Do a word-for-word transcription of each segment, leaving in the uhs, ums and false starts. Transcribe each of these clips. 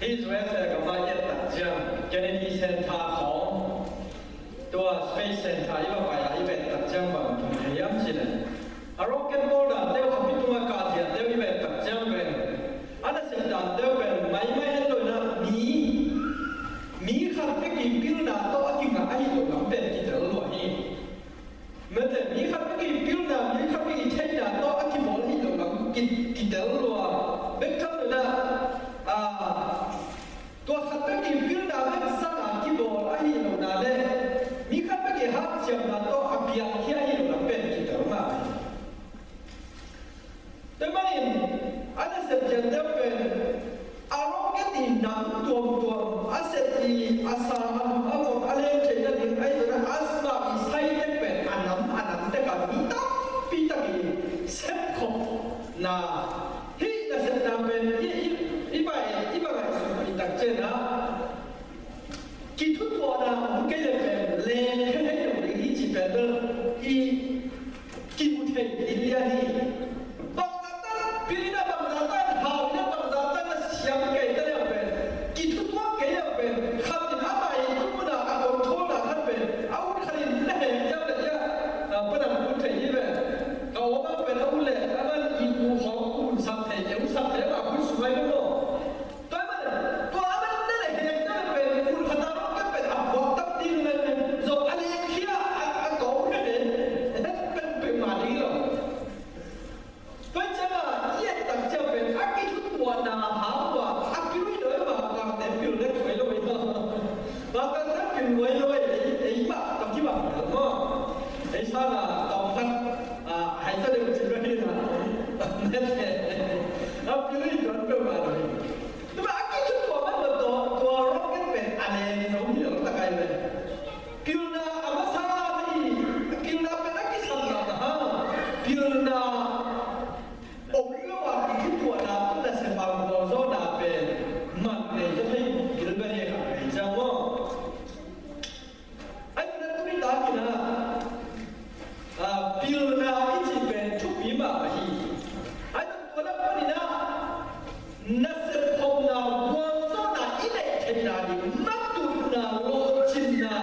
Hih U S A ka va i et tak ciang, Kennedy Center khawng, tua Space Center i va pai a i va et tak ciang bang tung thei hiam cih leh, a rocket bawl dante uh, khuapi tungah kah ziate uh i va et tak ciang pen, a nasep dante uh pen maimai het lo in ah, mi, mi khat bek i pilna tawh a kingah ahi lo lam pen kitel lua hi. Mate, mi khat bek i pilna, mi khat bek i theihna tawh a kibawl ahi lo lam ki, kitel lua bek tham lo in ah, a, tua khat bek i pilna bek zang a kibawl ahi lo in ah le, mi khat bek i hanciamna tawh a piangkhia ahi lo lam pen kitel mah hi. Tua ahih manin, a nasep khiat deuh pen, a rocket i nam tuamtuam, a set i, a sa, a lum, a vot, a leng theihna ding ahi zongin, a spark i sai tek pen, a nam, a nam tek a mi tampi tak i sepkhopna. Hih nasepna pen, i, i, i va, i va ngaihsun i tak ciangin ah, kithutuahna om kei leh pen, leng khe thei lo ding hi cih pen bel i kimu thei ding lian hi. Bangzah tan pil in ah, bangzah tan hau in ah, bangzah tan a siam kei ta leh pen, kithutuah kei leh pen, khat in amah i tup in ah a control na khat pen, a ut khat in na heng ciang leh, a, panang ut thei hi pen. Ka aw bang pen a ut leh, a man i u khawng u sak thei, e u sak thei, a ut sung ai pen maw. Tua man, tua man na na hek na pen, kun khat a rocket pen a puak tak ding le, zong a leng khia a, a kawk khe pen, het pen pen ma ding lo. Tua ciang a, i et tak ciang pen, a kithutuahna hang ua, a pil lo i ma, bangte pil le thuai lo i ma. Bangte pil lo i lo i, i ma, bang ki bang lo ma. Ei sa na, tawm khat, a, hai sa deuh cin lo hi na. A pil i tuan pen ma lo i. Tua a kithutuah man tua, tua rocket pen a leng zong hi lo ta kai ve. Pilna a masa hi, pilna pen a kisam lo ta ha. Pilna om lo a kithutuahna, nasep a gualzawhna pen man nei zaw thei pil pen hi kha hi ciang maw. Ahi zongin tuni takin ah, ah, pilna i cih pen thupi mah ahi. Ahi zongin tua lak panin ah, nasep khopna, gualzawhna i neih theihna ding, na tutna, lawhcinna,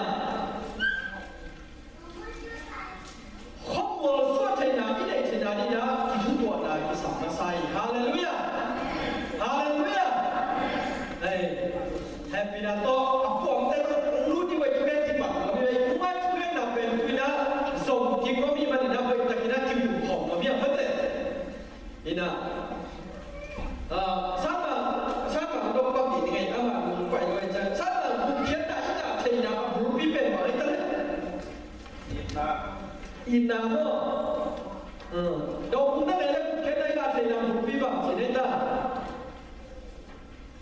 khuamual suah theihna i neih theihna ding ah, kithutuahna kisam masa hi. Halleluiah. Halleluiah. Hei. Hehpihna tawh a puamte lut i, vai thungen kipan ngam i, vai nungai thungetna pen tu in ah zong kik ngam i manin ah hoih takin ah kimu khawm ngam i a mate. Ina, ah, Satan, Satan dong bang i ngei ama nung pai lo i ciang, Satan gupkhiatna i ngah theihna a bulpi pen bang hi ta leh? Itna maw? Hmm. Dong bang na ngei leh gupkhiatna i ngah theihna a bulpi bang ci na hi ta?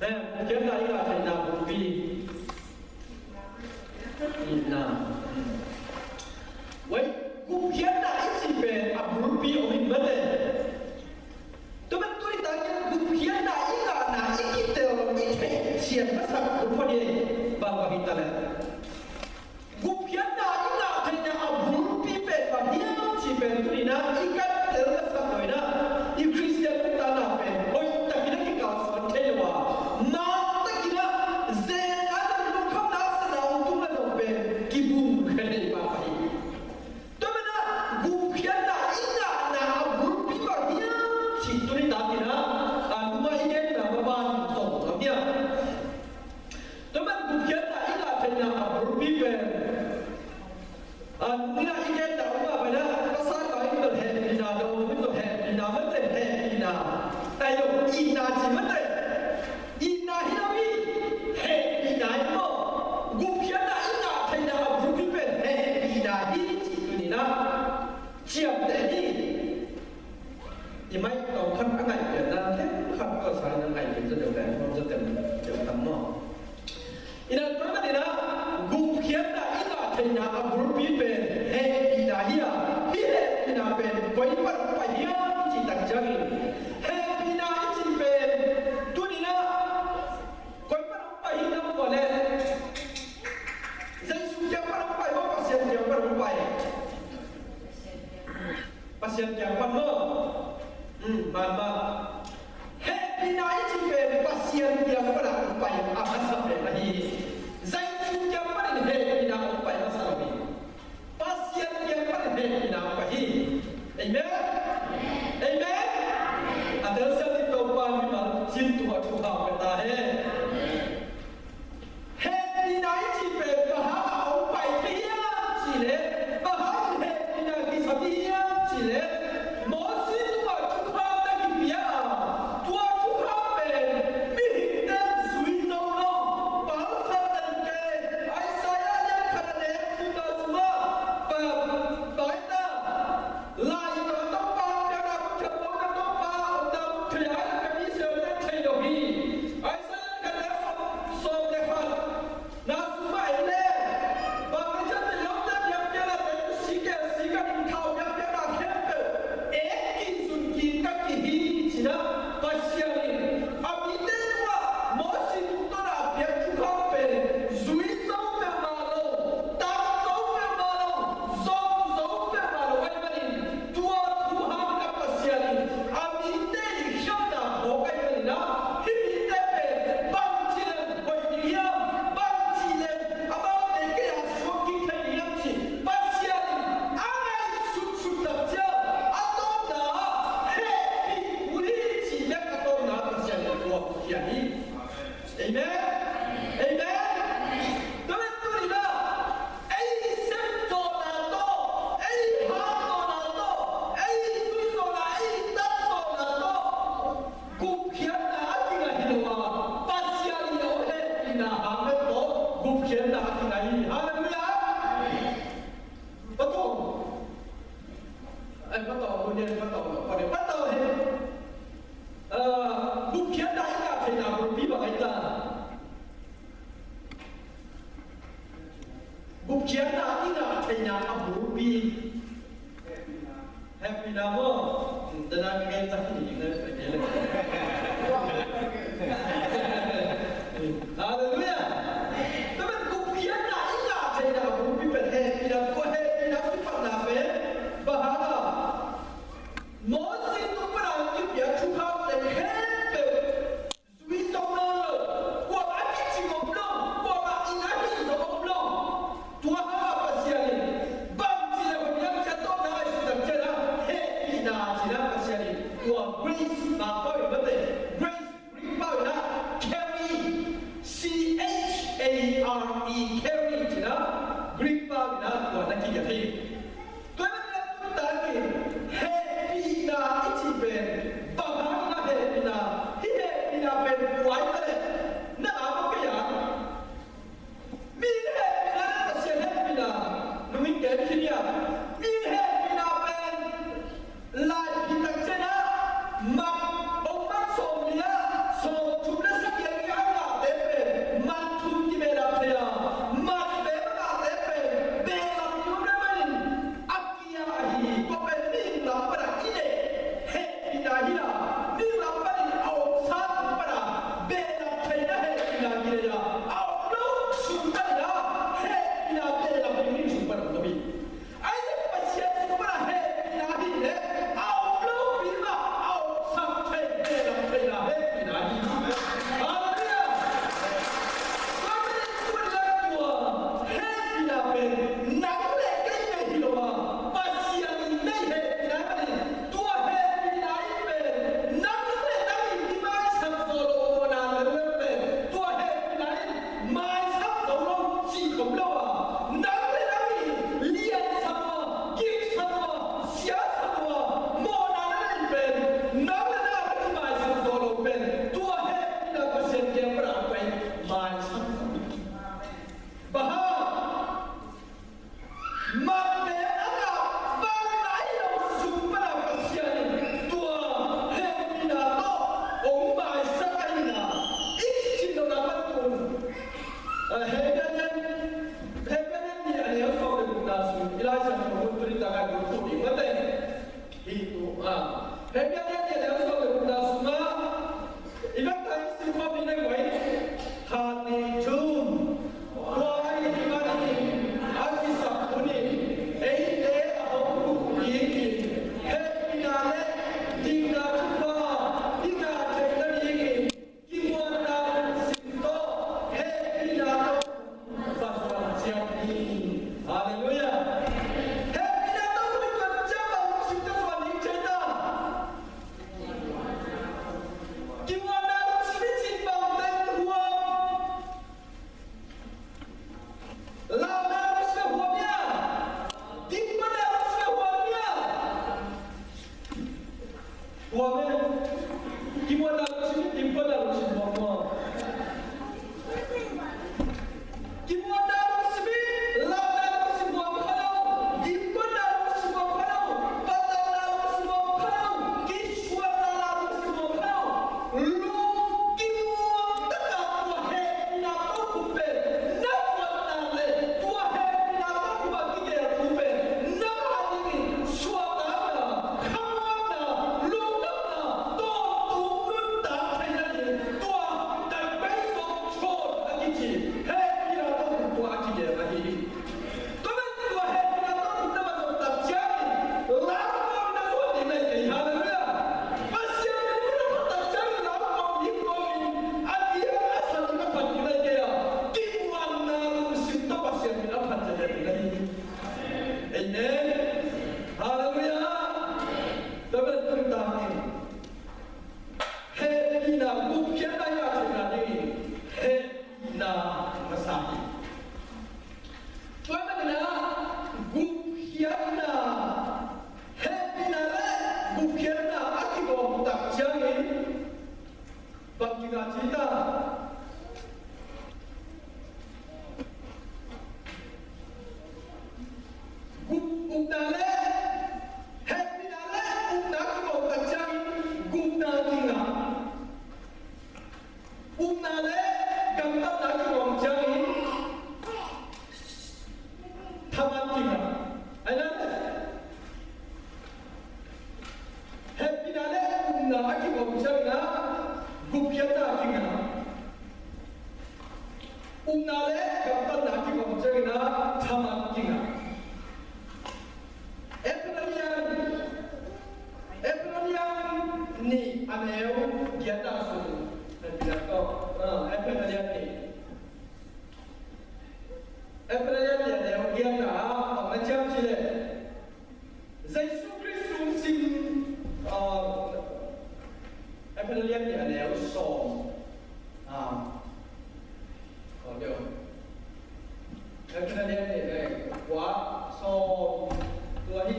Eh, gupkhiatna i ngah theihna bulpi. Itna. Wei, gupkhiatna i cih pen a bulpi om in mate. Tua man tuni takin gupkhiatna i ngahna i kitel i theih cian masak bulpi bang bang hi ta leh? Gupkhiatna i ngah theihna a bulpi pen bang hiam cih pen tuni in ah i kan tel masak lo in ah, i Khristian nuntakna pen hoih takin a kikalsuan thei lo a, man takin ah zen a, lungkhamna a sana tung le zong pen kibung khe thei pah hi. Tua man ah gupkhiatna i ngahna a bulpi bang hiam cih tuni takin ah, a nunga i genna maban zong a hiam. Tua man gupkhiatna i ngah theihna Hau pia ta hen. Hehpihna i cih pen bang hang a hong pai thei hiam cih leh, bang hang hehpihna kisam i hiam cih leh, Moses tungah thukham na kipia a, tua thukham pen mihingte zui zo lo. Pasal teng kei, Isaiah lian khat a neu thumna sungah, pa, pai ta. Lai tawh Topa piakna bang thei lo, na Topa omna bang thei, ai ka mi sia na thei lo hi. Isaiah ka le sawm, sawm le khat na sung mah en le. Bang le chan te lo na biakpiakna te si ke si ka ding thau biakpiakna khempeuh. Ek kizun ki ka ki hi ci-in ah Pasian in a mite tungah Moses tungtawn a piak thukham pen zui zo peuhmah lo, tang zo peuhmah lo, zong zo peuhmah lo ahih manin, tua thu hangin ah Pasian in a mite in khialhna phawk ahih manin ah, hih mite pen bangci leng hoih ding hiam, bangci leng amaute kiang ah suak kik thei ding hiam cih Pasian in a ngaihsutsut tak ciang, a tawpna ah hehpih kul hi cih bek a tawpna ah Pasian in tua khia hi. Amen. Amen. Tua pen tuni-in ah ei sem zawhna tawh, ei hat zawhna tawh, ei zui zawhna, ei tat zawhna tawh gupkhiatna a kingah hi lo a, Pasian in a hehpihna hang bek tawh gupkhiatna a kingah hi. Halleluiah. Patawh. Ai, patawh, patawh, patawh, patawh hi. Ah, gupkhiatna i ngah theihna bulpi bang hi ta? Gupkhiatna i ngah theihna a bulpi. Hehpihna maw? Hmm, tena ka gen tak hi ni, na, na, na. Halleluiah. Tua pen gupkhiatna i ngah theihna a bulpi pen hehpihna, tua hehpihna kipatna pen bang hang a, Moses tung pan a kipiak thukham te khempeuh zui zo nawn lo, kuamah a kicing om lo, kuamah in a hih zo om lo. Tua hang a Pasian in bangci leh hoih hiam cih a tawpna ngaihsut tak ciang ah hehpihna ci-in ah Pasian in tua grace, Mangkam in mate, grace, Greek pau in ah chari, C H A R E, chari ci-in ah Greek pau in ah tua na kigelh hi. Tua ahih manin ah tuni takin hehpihna i cih pen bang hangin ah hehpihna, hih hehpihna pen kua hi ta leh, nang a maw kei a? Mi hehpihna leh Pasian hehpihna nungin gen khin hi a. Mi hehpihna pen Lai Phi tak ciang ah Mat, Mat sawmli ah sawmthum le sagih a ngahte pen man thum kibehlap thei a, Upna le gamtatna kibang ciangin ah thaman kingah. Efesa lian, Efesa lian nih a neu giatna sung, Efesa lian nih. Efesa lian nih a neu giatna ah bang na ciam cih leh, Jesu Khrist sung sim, ah, Efesa lian nih a neu sawm. Ah, Efesa lian nih, eh, kua, sawm, tua hi,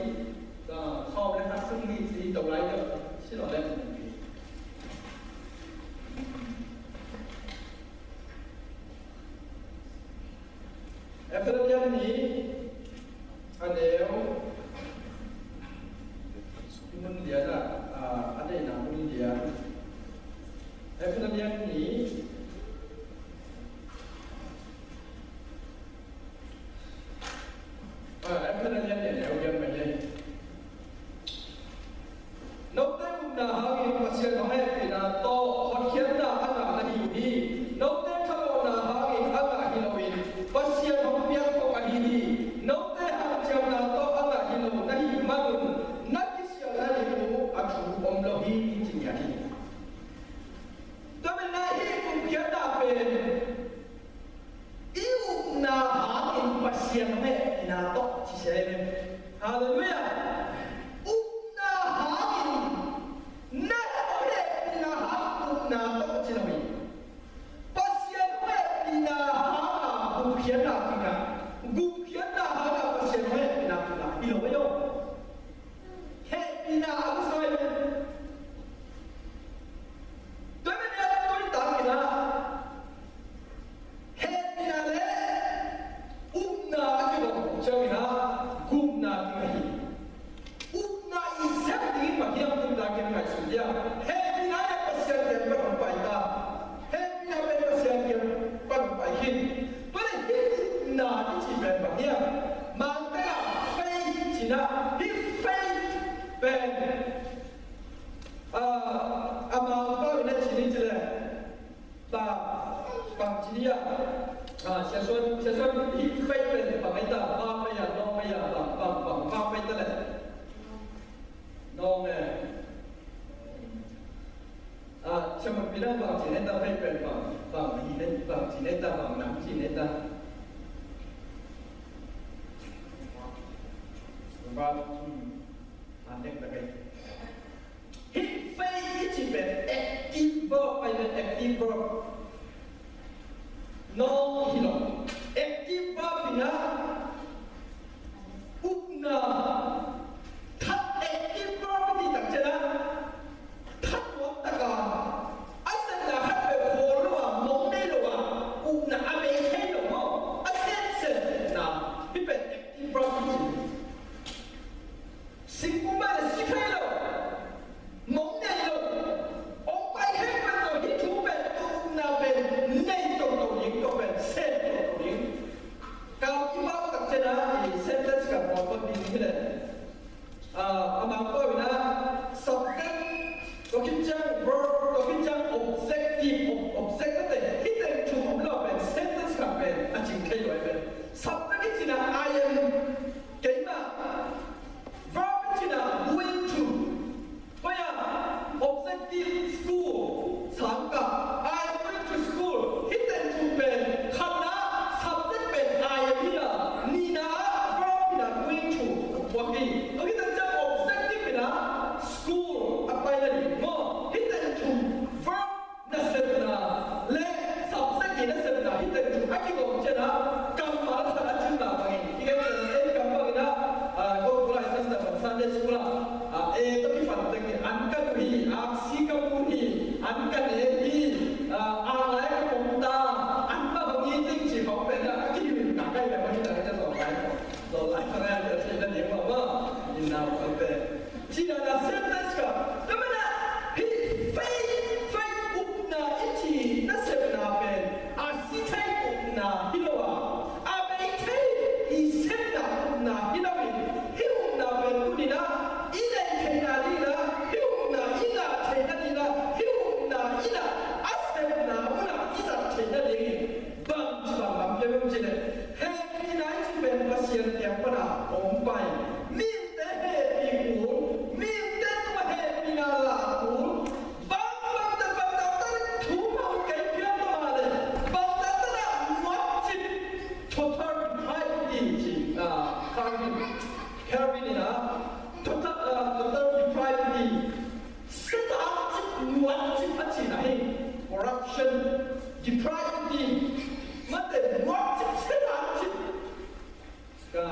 ah, sawm le khat sung hi ci to lai deuh, si lo le. Efesa lian nih a neu, i mun lian ah, ah, a deihna mun lian. Efesa lian nih, ah, Efesa lian nih a neu lian mai hi. Note upna hangin Pasian hong hehpihna tawh hotkhiatna a ngah na hi uh hi. Note thalawhna hangin a ngah hi loin Pasian hong piak tawh ahi hi. Note hanciamna tawh a ngah hi lo na hih manun na kisialna ding uh a thu om lo hi, ci ngiat hi. Tua manin ah hih gupkhiatna pen i upna hangin Pasian hong hehpihna tawh ci sia hi. Halleluiah. Upna hangin na hong hehpihna hang upna tawh ci lo hi. Pasian hong hehpihna hanga gupkhiatna kingah, gupkhiatna hanga Pasian hong hehpihna kingah hi lo hi. Hehpihna a gupkhiat. Tua manin ah tuni takin ah hehpihna le upna a kibang ciangin ah gupna kingah hi. Upna i sem ding bang hiam, tuni takin ngaihsun dia. Hehpihna le Pasian kiang pan hong pai ta. Hehpihna pen Pasian kiang pan hong pai hi. Tua leh hih upna i cih pen bang hiam? Mangte ah faith ci-in ah, hih faith pen, ah, a Mangpau in a ci ni ci leh, bang, bang ci ni a, ah, Sia Suan, Sia Suan, hih faith pen bang hi ta, va pai a, nawng pai a, bang, bang, bang, va pai ta leh. Nawng e. Ah, Sia Mun Pi nang bang ci ni ta, faith pen bang, bang hi ni, bang ci ni ta, bang nam ci ni ta. Bang, hmm. Hih faith i cih pen active verb ahi ve, active verb. Nawng hi lo. Active verb in ah upna. That active verb i cih tak ciang ah that nuam tak a, a sepna khat peuh khawl lo a, mong nei lo a, upna a bei thei lo maw. A sensen upna. Hih pen active verb i cih. Depravity, mate, muak cip, Satan cip. Ka,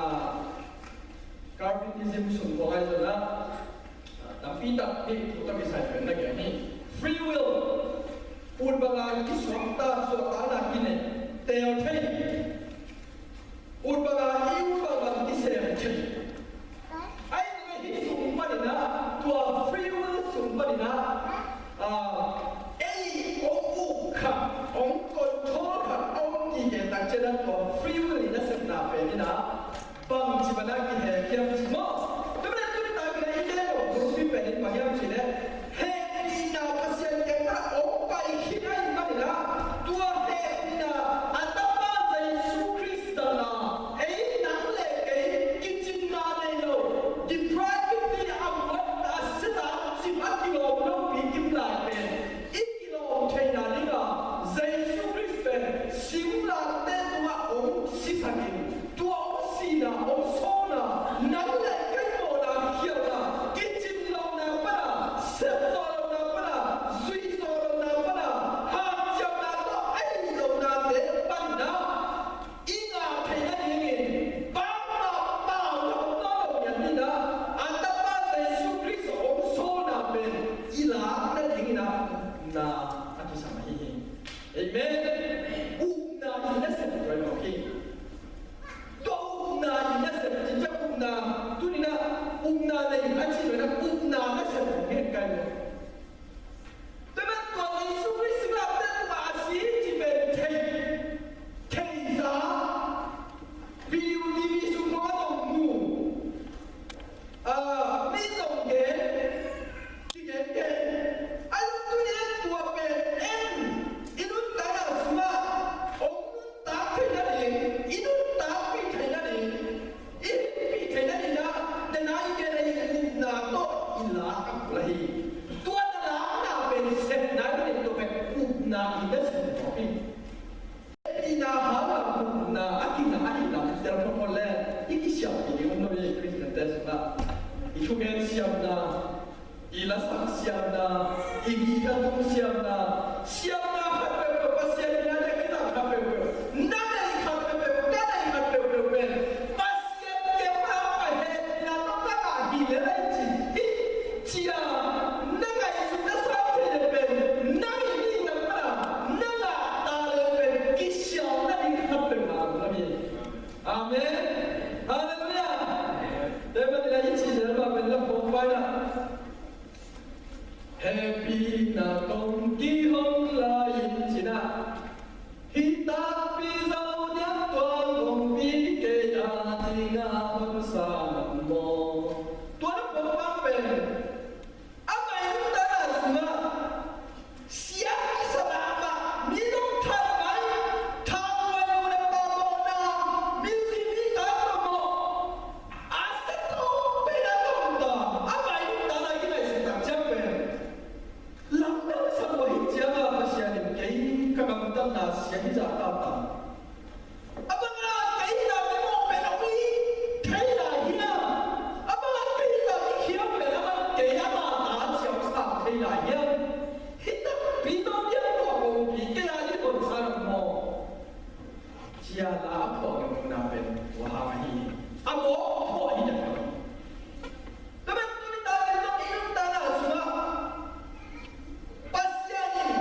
Calvinism sung khawng ahi zongin ah, tampi tak hih thu tawh kisai pen na gen hi. Free will. Ut banga kisuakta, suakta na kine, teel thei. Ut banga i ut bangbang kisem thei. Ahi zongin hih sung panin ah, tua free will sung panin ah, ah, ei hong uk kha, hong control kha, hong kige tak ciangin ah tua free will i nasepna pen in ah, bangci bang a kihek hiam ci maw? Tua manin tuni takin ah i gen lo thupi pen in bang hiam cih leh, hehpihna Pasian kiangah hong pai khit ahih manin ah, tua hehpihna a Tapa Jesu Khrist tawh na, ei nang le kei kicinna nei lo, depravity a muat a seta cip a kilawm lopi kim lai pen i kilawm theihna dingin ah Jesu Khrist pen simlangte tungah hong sisakin, tua hong sihna, hong sawlna, nang le kei mawhna khialhna, kicin lohna pan a, sep zawh lohna pan a, zuih zawh lohna pan a, hanciamna tawh a hi lohnate panin ah i ngah theih nadingin, bangmah pau lam tawh lo ngiat dingin ah, a Tapa Jesu Khrist hong sawlna pen i lak nadingin ah, na a kisam ahi hi. Amen. Upna i nasep tua hi mawk hi. Tua upna i nasep, cinciang upna, tuni-in ah upna nei a cih pen ah upna nasep hong gen kai mawk. Tua manin tua Jesu Khrist simlangte tungah a si cih pen thei, thei za, video T V sung khawng ah zong mu. Ah, mi zong gen, kigen gen. A lungtun in tua pen en, i nuntakna sungah hong nuntak theih nading, i nuntakpih theih nading, i hihpih theih nading ah, den a i gen a i upna tawh i lak a kul ahi. Tua na lakna pen sepna i pen tua pen upna i nasep mawk hi. Hehpihna hanga upna a kingah ahih lam tel photphot leh i kisiampih ding om lo hi. Khristiante sungah i thugen siamna, i lasak siamna, i guitar tung siamna, siamna khat peuhpeuh, Pasian in a dek kizang khat peuhpeuh, na nei khat peuhpeuh, ka nei khat peuhpeuh pen Pasian kiangah a hehpihna tawh ka ngah hi lel ahi ci hi. Cia, na ngaihsutna sang thei leh pen, nang i hihna pan a na ngah ta leh pen kisialna ding khat pen ngah lo hi. Amen. Halleluiah. Tua manin ah i cih leh mah pen la phawk pai na. Hehpihna tawh kihong lai-in ci-in ah, hih takpi zo diam tua kongpi kei a dingin hong sa maw. Tua na phawk pen ama i nuntakna sungah siang i sa mahmah, mi zong that mai, thanuai nu le pa mawhna, music mi tawh mawh, a sa tawh pen a tawh ta, ama i nuntakna i ngaihsut tak ciang pen lamdang sa mawh hi ciangin Pasian in kei ka gamtatna siang hi zah ta ta. A bang a kei zah mawh pen hong it thei lai hiam? A bang a kei zah i khial pen a bang kei ama ta ciang sa thei lai hiam? Hih takpi zo diam tua kongpi kei a dingin hong sa maw. Cia la a phuah nopna pen tua hang ahi hi. A mawh phuah hi tak. Tua manin tuni takin zong i nuntakna sungah Pasian in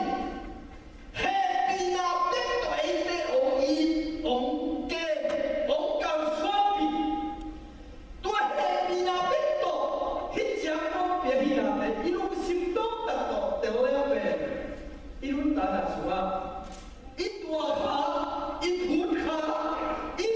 hehpihna bek tawh eite hong it, hong kem, hong kalsuanpih. Tua hehpihna bek tawh hih ciang hong pia hinate i lungsim tawh tak tawh tel leng pen i nuntakna sungah i tuah kha, i phut kha, i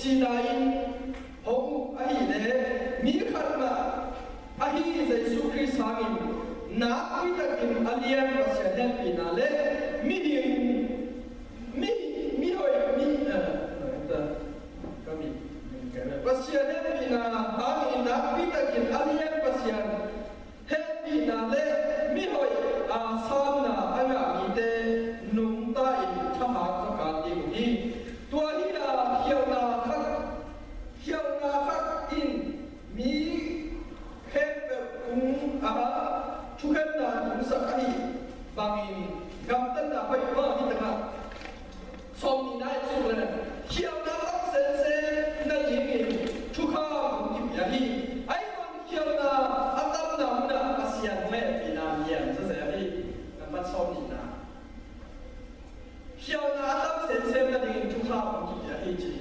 sihna in hong uh ahih leh, mi khat mah ahi Jesu Khrist hangin nakpi takin a lian Pasian hehpihna le mihing, mi, mi hoih, mi, eh, ka mi, Pasian hehpihna hangin nakpi takin a lian Pasian hehpihna le mihoih a sanna a ngah mite nungta in thahat zaw kha ding uh hi. Tua hi a, khialhna khat, khialhna khat in mi khempeuh tung a, thukhenna tungsak ahih bangin gamtatna hoih mah hi takah, sawmnihna in suk le khialhna tam semsem nadingin thukham hong kipia hi. Ahi zongin khialhna a tamna munah Pasian hong hehpihna lian zaw zel hi. Nambat sawmnihna, khialhna a tam semsem nadingin thukham hong kipia hi ci.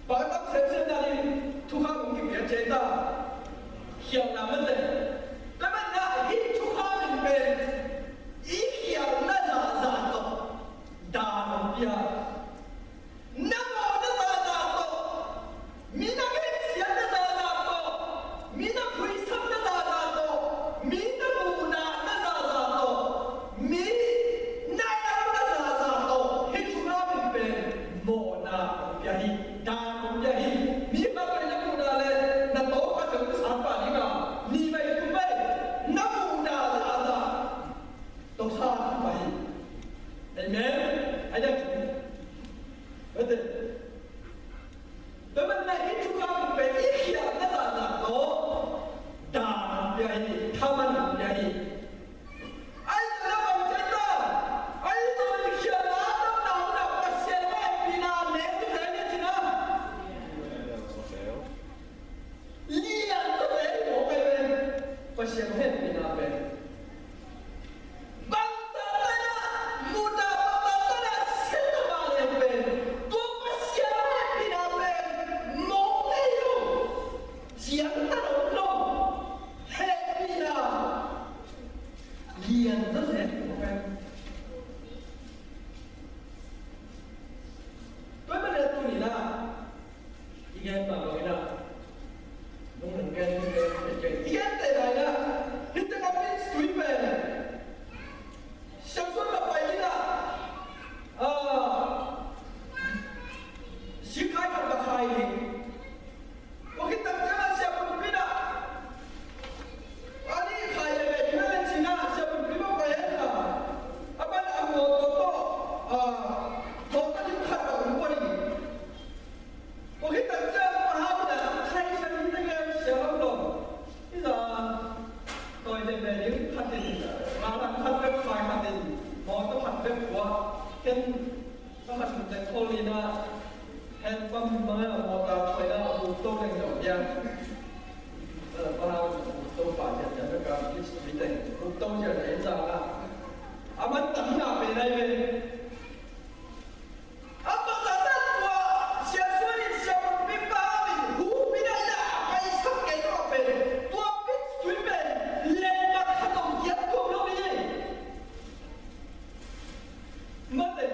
Bang a tam semsem nading thukham hong kipia ci ta. Khialhna mate. Tua manin ah hih thukham in pen i khialhna zahzah tawh daan hong pia. Na mawhna zahzah tawh, mi na gensiatna zahzah tawh, mi na phuisakna zahzah tawh, mi na muhdahna zahzah tawh, mi na elna zahzah tawh hih thukham in pen mawhna hong pia hi, daan hong pia hi. Mi khat pen na muhdah le na taw khat pen na sa pah ding a, ni vei thum vei na muhdah zahzah tawh sa pah hi. Amen. Amen. Tua manin ah hih thukham pen i khialhna zahzah tawh daan hong pia hi, thaman hong pia hi. Ahi zongin ah bang ci ta, ahi zongin khialhna a tamna munah Pasian hehpihna lian zaw zel hi ci na. Lian zaw zel hi mawk ahi ve. Pasian hehpihna pen bangzah tan a muhdah, bangzah tan a siat ta mah leh pen tua Pasian hehpihna pen mawk hi lo. Ciangtan om lo. Hehpihna lian zaw zel hi mawk ahi. Tua manin ah tuni-in ah i gen mah bangin ah, nung nang gen, i gen te lai-in ah, hih teng a beach tui pen siangsuan ka pai in ah, ah, sikhai khat ka khai hi. Tua khit tak ciangin ah siapuanpi in ah, a ni khai leh leh in ah le ci-in ah siapuanpi mah pai hen la, a man a mawtaw tawh, ah, mawtaw lim khat a hong pua ding. Tua khit tak ciang pa hau in ah, khai siang in teng em sia lo lo. Hi za, tawi ve ve ding khat in, a lang khat bek khai khat in, mawtaw khat bek pua. Ken a khat in tek khol in ah, hand pump mah a mawtaw thawi a buk to leng lo dia. Buk to pah ziahziah bek a, kici tui teng buk to ziahziah in zang a, a man tam na pen ahi ve. A bangzah tan tua siangsuan in siapuanpi pa in hu pi na in ah a paisak kei lo a pen tua beach tui pen lengmang khat om kiam tuam lo hi. Mate.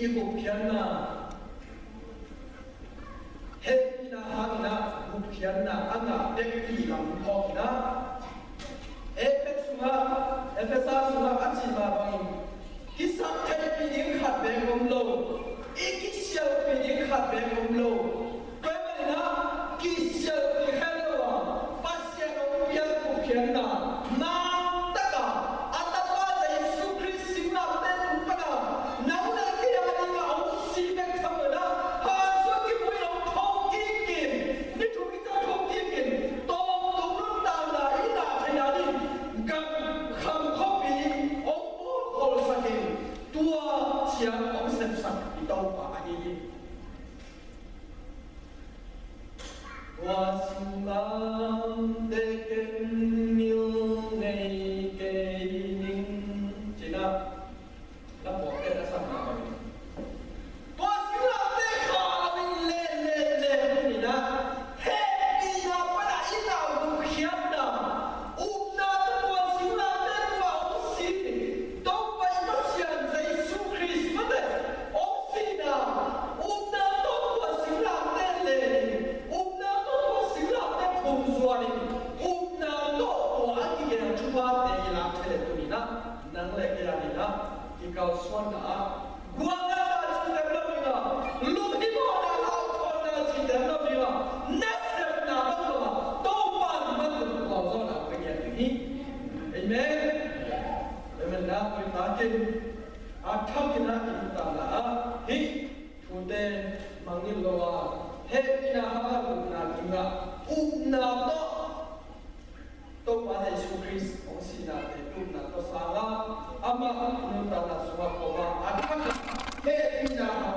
Gupkhiatna, hehpihna hangin ah gupkhiatna a ngah bekpi lam phawk in ah, Efesa sungah, Efesa sungah a cih mah bangin kisaktheihpih ding khat beek om lo, i kisialhpih ding khat beek om lo. Tua ahih manin ah kisialhpih kha lo a, Pasian hong piak gupkhiatna, nang tak a, a tapa Jesu Khrist singlamteh tung pan a nang le kei a ding a hong si bek tham lo in ah, Jesu kimu in hong thokik in, ni thum kiang thokik in, tawntung nuntakna i ngah theihna ding gam kham khuapi hong bawl khawlsak in, tua ciang hong sepsak i Topa ahi hi. Tua singlamteh ken ngil ngei kei ning, ci-in ah, na pawlkhat a sakna bang. Tua singlamteh kha lo in len, len, len in ah, hehpihna pan a i ngah gupkhiatna, upna tawh tua singlamteh tungah hong si, Topa i Pasian Jesu Khrist mate hong sihna, upna tawh tua singlamteh len in, upna tawh tua singlamteh khum zuan in, upna tawh tua a kigen thuphate i lak thei leh tuni-in ah, nang le kei a ding ah, i kalsuanna ah gualnana cihte om lo ding a, lunghimawhna, hauthawnna cihte om lo ding a, nasepna bang lo a, Topa in bang lo, gualzawhna hong pia ding hi. Amen. Amen. Na, tua takin a thakin ah i nuntakna ah hih thute mangngilh lo a, hehpihna hang a upna ding a, upna tawh Topa Jesu Khrist hong sihnate upna tawh sang a, amah nuntakna sungah pom a, a thak a, hehpihna hang